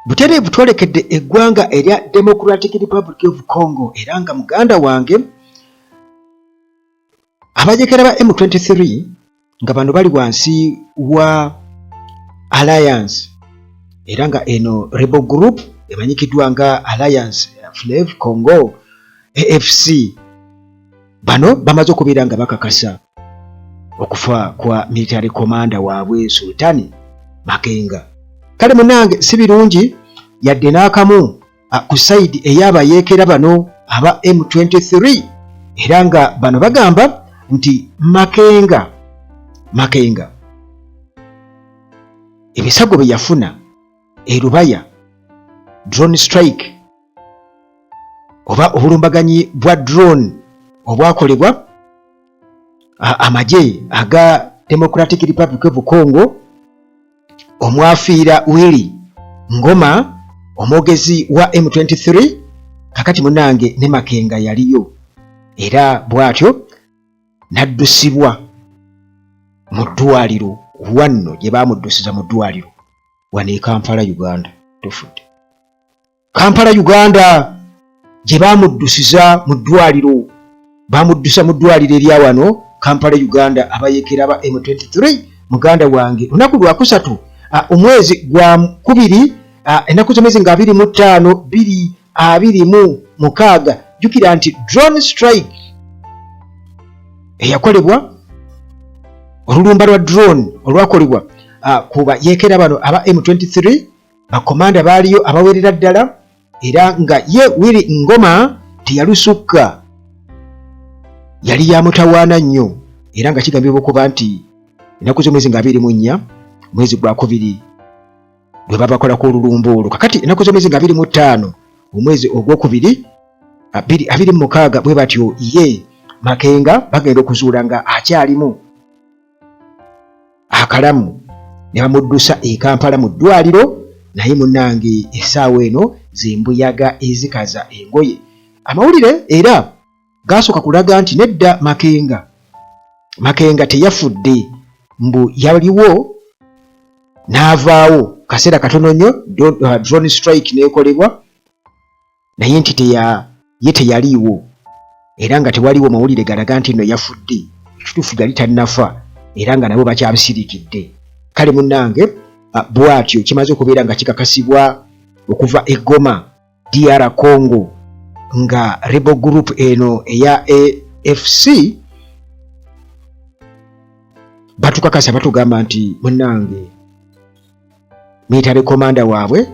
Butereevu twolekedde eggwanga erya Democratic Republic of Congo era nga muganda wange abajekera ba M23 nga bano bali wansi wa Alliance era nga eno rebel group emanyikiddwa nga Alliance Fleuve Congo AFC bano bamaze okubeera nga bakakasa okufa kwa military commander waabwe Sultani Makenga. Kale munange si birungi yadde n'akamu ku sayidi ey'abayeekera bano aba M23 era nga bano bagamba nti Makenga Makenga ebisago bye yafuna e Rubaya drone strike oba obulumbaganyi bwa drone obwakolebwa amagye aga Democratic Republic of Congo omwafiira Willy Ngoma omwogezi wa M23 kakati munange ne Makenga yaliyo era bw'atyo n'addusibwa mu ddwaliro wanno gye baamuddusiza mu ddwaliro wano e Kampala Uganda tufudde. Kampala Uganda gye baamuddusiza mu ddwaliro baamuddusa mu ddwaliro erya wano Kampala Uganda abayekera ba M23 muganda wange lunaku lwakusatu omwezi gwa kubiri ennaku z'omwezi nga 25 2026 jjukira nti drone strike eyakolebwa olulumba lwa drone olwakolebwa ku bayeekera bano aba M23 Bakomanda baaliyo abawerera ddala era nga ye Willy Ngoma teyalusukka yali ya mutawaana nnyo era nga kigambibwa okuba nti ennaku z'omwezi nga 24 mwezi gwakubiri lwe babakolako olulumba olwo kakati ennaku z'omwezi nga 25 omwezi ogwokubiri 26 bwe batyo ye Makenga bagenda okuzuula nga akyalimu akalamu ne bamuddusa e Kampala mu ddwaliro naye munnange essaawa eno zembuyaga ezikaza engoye. Amawulire era gaasooka kulaga nti nedda Makenga Makenga teyafudde mbu yaliwo n'avaawo kaseera katono nnyo drone strike n'ekolebwa naye nti teya ye teyaliiwo era nga tewaliwo mawulire galaga nti nno yafudde ekituufu yali tannafa era nga nabo bakyabisirikidde kale munnange bwatyo kimaze okubeera nga kikakasibwa okuva e Goma DR Congo nga rebel group eno eya AFC batukakasa batugamba nti munnange Military commander waabwe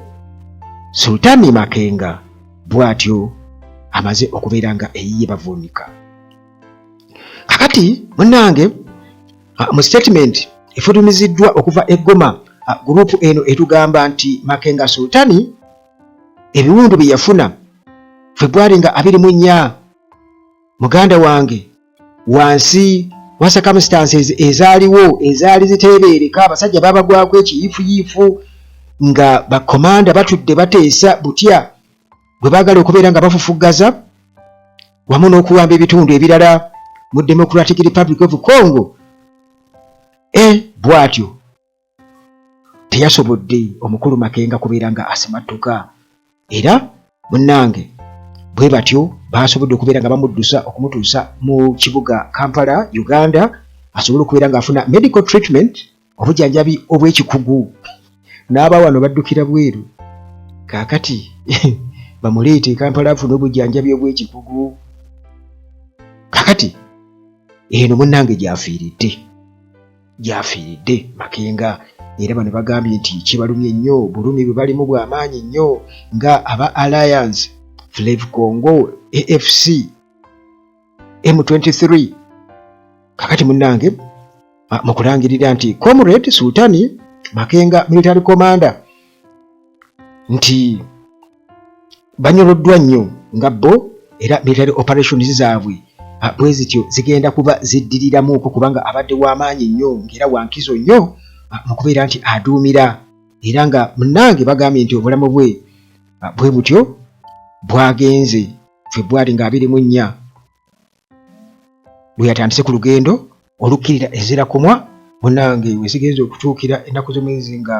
Sultani Makenga bw'atyo amaze okubeera nga eyiye bavuunika. Kakati munnange mu statement efulumiziddwa okuva e Goma gurupu eno etugamba nti Makenga Sultani ebiwundu bye yafuna Febwari nga 24 muganda wange wansi wa circumstances ezaaliwo ezaali ziteebeereka abasajja babagwako ekiyiifuyiifu nga bakomanda batudde bateesa butya bwe baagala okubeera nga bafufuggaza wamu n'okuwamba ebitundu ebirala mu Democratic Republic of Congo e bw'atyo teyasobodde omukulu Makenga kubeera nga asimattuka era munnange bwe batyo baasobodde okubeera nga bamuddusa okumutuusa mu kibuga Kampala Uganda asobole okubeera ng'afuna medical treatment obujjanjabi obw'ekikugu n'aba wano baddukira bweru kaakati bamuleete e Kampala afune obujjanjabi obw'ekikugu kakati eno munnange gy'afiiridde. Gy'afiiridde Makenga era bano bagambye nti kibalumye nnyo bulumi bwe balimu bwa maanyi nnyo nga aba Alliance Fleuve Congo AFC M23 kakati munnange mu kulangirira nti Comrade Sultani Makenga military commander nti banyoloddwa nnyo nga bo era military operations zaabwe bwe zityo zigenda kuba ziddiriramuuko kubanga abadde w'amaanyi nnyo ng'era wankizo nnyo mu kubeera nti aduumira era nga munnange bagambye nti obulamu bwe bwe butyo bwagenze Febwali nga 24 lwe yatandise ku lugendo olukkirira ezira kumwa munnange we zigenze okutuukira ennaku z'omwezi nga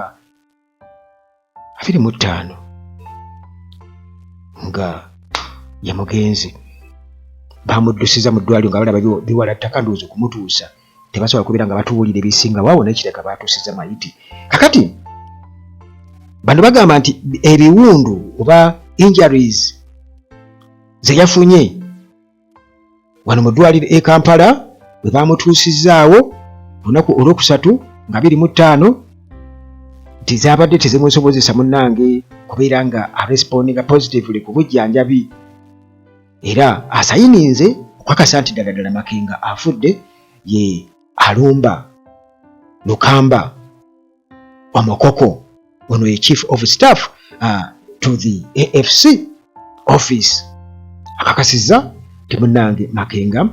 25 nga ye mugenzi. Bamuddusiza mu ddwaliro nga balaba biwala ttaka, ndowooza okumutuusa tebasobola kubeera nga batuwulira ebisinga waawo, naye kireka baatuusiza mayiti. Kakati bano bagamba nti ebiwundu oba injuries ze yafunye wano mu ddwaliro e Kampala bwe bamutuusizzaawo olunaku olwokusatu nga 25 nti zaabadde tezimusobozesa munnange kubeera nga arespondinga positively ku bujjanjabi, era asayininze okukakasa nti ddala ddala Makenga afudde. Ye Alumba Lukamba Omokoko, ono ye chief of staff to the AFC office, akakasizza nti munnange Makenga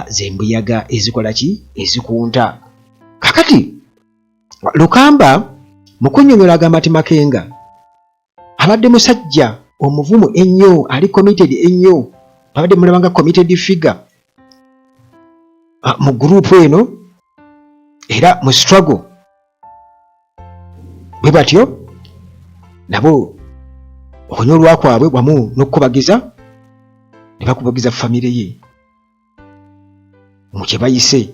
zembuyaga ezikola ki, ezikunta. Kakati Lukamba mu kunnyonnyola agamba nti Makenga abadde musajja omuvumu ennyo, ali committed ennyo, abadde mulaba nga committed figure mu group eno era mu struggle. Bwe batyo nabo okunyolwa kwabwe wamu n'okukubagiza ne bakubagiza famire ye mu kye bayise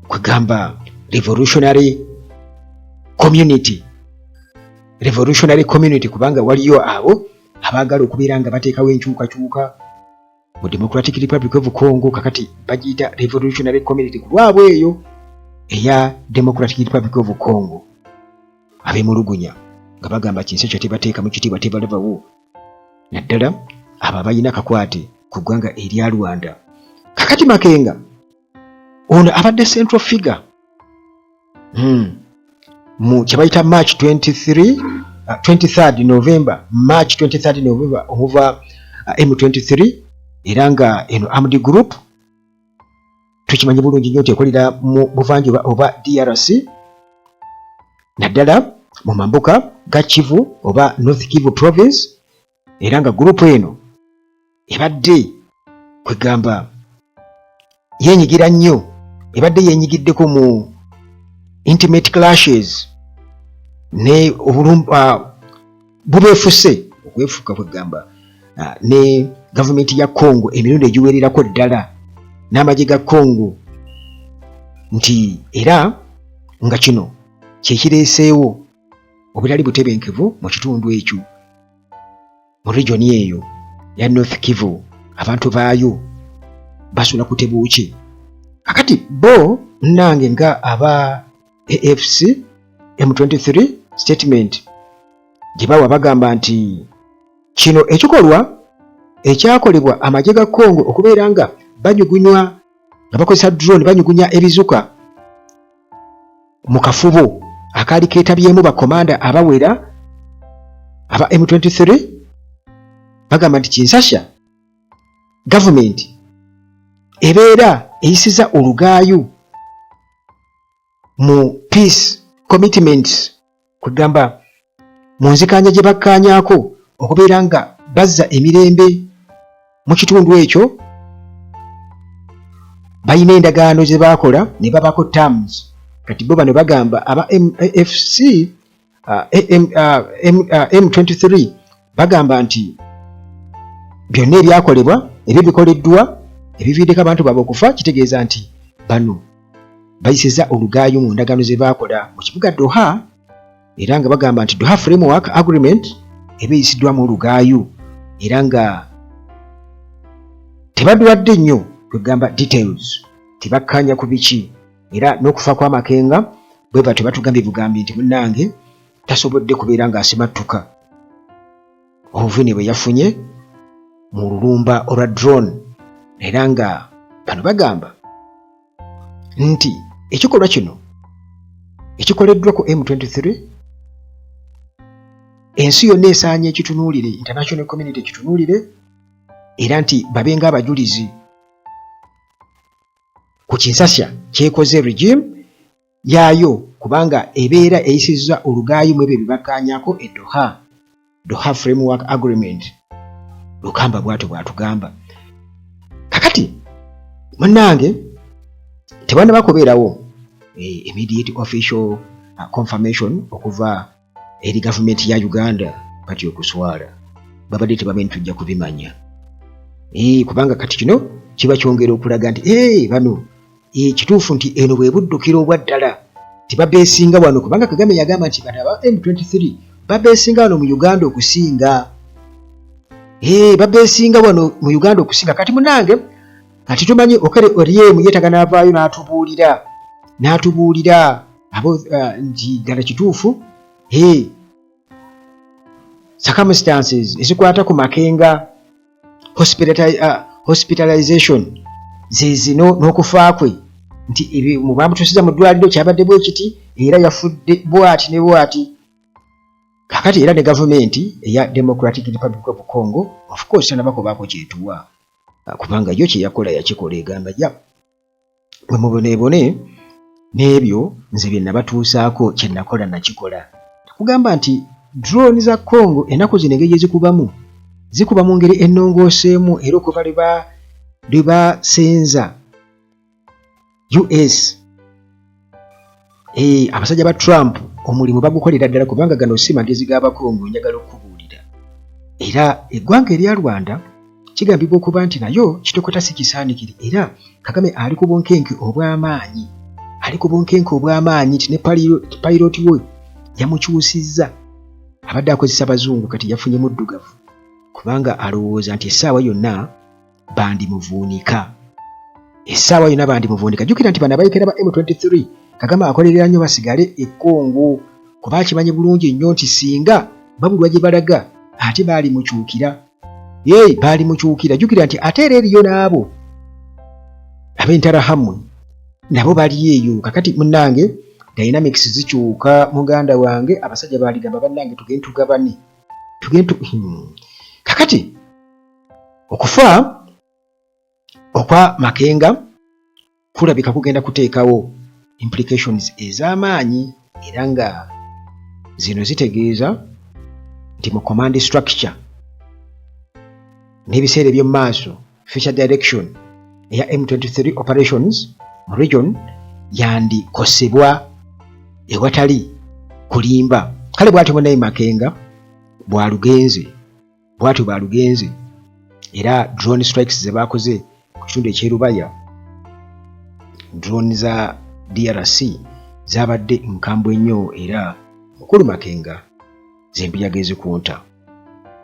kwegamba revolutionary community, kubanga waliyo abo abaagala okubeera nga bateekawo enkyukakyuka mu Democratic Republic of Congo. Kakati bagiyita revolutionary community ku lwabwe eyo eya Democratic Republic of Congo, abemulugunya nga bagamba kinsi ekyo tebateeka mu kitiibwa, tebalabawo, naddala abo abalina akakwate ku ggwanga erya Rwanda. Kakati Makenga ono abadde central figure mu kyebayita March 23, 23rd November, March 23rd November, omuva M23, era nga eno armed group tukimanyi bulungi nnyo nti ekolera mu buvanjuba oba DRC, naddala mu mambuka ga Kivu oba North Kivu Province, era nga gurupu eno ebadde kwegamba yenyigira nnyo, ebadde yenyigiddeko mu intimate clashes ne bubeefuse okwefuka kwegamba ne gavumenti ya Congo emirundi egiwererako ddala n'amagye ga Congo, nti era nga kino kyekireeseewo obutali butebenkevu mu kitundu ekyo, mu regioni eyo ya North Kivu. Abantu baayo basula ku tebuuki. Kakati bo nange nga aba AFC M23, statement gye bawa bagamba nti kino ekikolwa ekyakolebwa amagye ga Congo okubeera nga banyugunywa nga bakozesa drone, banyugunya ebizuka mu kafubo akaali keetabyemu bakomanda abawera aba M23, bagamba nti Kinshasa gavumenti ebeera eyisiza olugaayu mu peace commitments, kwegamba mu nzikanya gye bakkaanyaako okubeera nga bazza emirembe mu kitundu ekyo. Balina endagaano ze baakola ne babako terms. Kati bo bano bagamba aba MFC M23 bagamba nti byonna ebyakolebwa, ebyo bikoleddwa ebiviiddeko abantu baabwe okufa, kitegeeza nti bano bayisiza olugaayo mu ndagaano ze baakola mu kibuga Doha, era nga bagamba nti Doha Framework Agreement eba eyisiddwamu olugaayo, era nga tebadwadde nnyo kwegamba details, tebakkaanya ku biki. Era n'okufa kw'Amakenga bwe batyo batugambye bugambi nti munnange tasobodde kubeera ng'asimattuka obuvune bwe yafunye mu lulumba olwa drone, era nga bano bagamba nti ekikolwa kino ekikoleddwa ku M23 ensi yonna esaanye ekitunuulire, international community ekitunuulire, era nti babe ng'abajulizi ku Kinshasa kyekoze regime yaayo, kubanga ebeera eyisizza olugaayo mu ebyo bye bakkaanyako e Doha, Doha Framework Agreement. Lukamba bw'atyo bw'atugamba. Kakati munnange tebannaba kubeerawo immediate official confirmation okuva eri gavumenti ya Uganda. Kati okuswala babadde tebamanyi tujja kubimanya, kubanga kati kino kiba kyongera okulaga nti bano kituufu nti eno bwe buddukiro obwa ddala, tibabeesinga wano, kubanga Kagame yagamba nti bano aba M23 babeesinga wano mu Uganda okusinga, babeesinga wano mu Uganda okusinga. Kati munange, kati tumanyi Okello Oryem yeetaga n'avaayo n'atubuulira abo nti ddala kituufu circumstances ezikwata ku Makenga hospitalization ze zino n'okufa kwe, nti bamutuusiza mu ddwaliro kyabadde bwe kiti era yafudde bwati ne bwati. Kakati era ne gavumenti eya Democratic Republic of Congo, of course, tanabakobaako kyetuwa, kubanga yo kyeyakola yakikola, egamba ya bwe muboneebone n'ebyo nze bye nabatuusaako, kye nakola nakikola. Kugamba nti drone za Congo ennaku zino engeri ezikubamu zikuba mu ngeri ennongooseemu, era okuva lwe basenza US, abasajja ba Trump omulimu bagukolera ddala, kubanga gano si magezi g'Abakongo. Njagala okukubuulira, era eggwanga erya Rwanda kigambibwa okuba nti nayo kitokota si kisaanikire, era Kagame ali ku bunkenke obw'amaanyi, ali ku bunkenke obw'amaanyi nti ne pilot we yamukyusizza, abadde akozesa bazungu, kati yafunye muddugavu, kubanga alowooza nti essaawa yonna bandimuvuunika, essaawa yonna bandimuvuunika. Jjukira nti bano abayekera ba M23 Kagame akolerera nnyo basigale e Congo, kuba akimanyi bulungi nnyo nti singa babulwa gye balaga ate baali mukyukira, ye baali mukyukira. Jjukira nti ate era eriyo n'abo ab'Interahamwe nabo bali eyo. Kakati munnange, dynamics zikyuka muganda wange, abasajja baaligamba bannange tugende tugabane, tugende. Kakati okufa okwa Makenga kulabika kugenda kuteekawo implications ez'amaanyi, era nga zino zitegeeza nti mu command structure n'ebiseera eby'omu maaso, future direction eya M23 operations mu region yandikosebwa ewatali kulimba. Kale bw'atyo munaye Makenga bwalugenze, bwatyo bwalugenze, era drone strikes ze baakoze ku kitundu eky'e Rubaya, drone za DRC zabadde nkambwe nnyo, era mukulu Makenga zembuyaga ezikunta.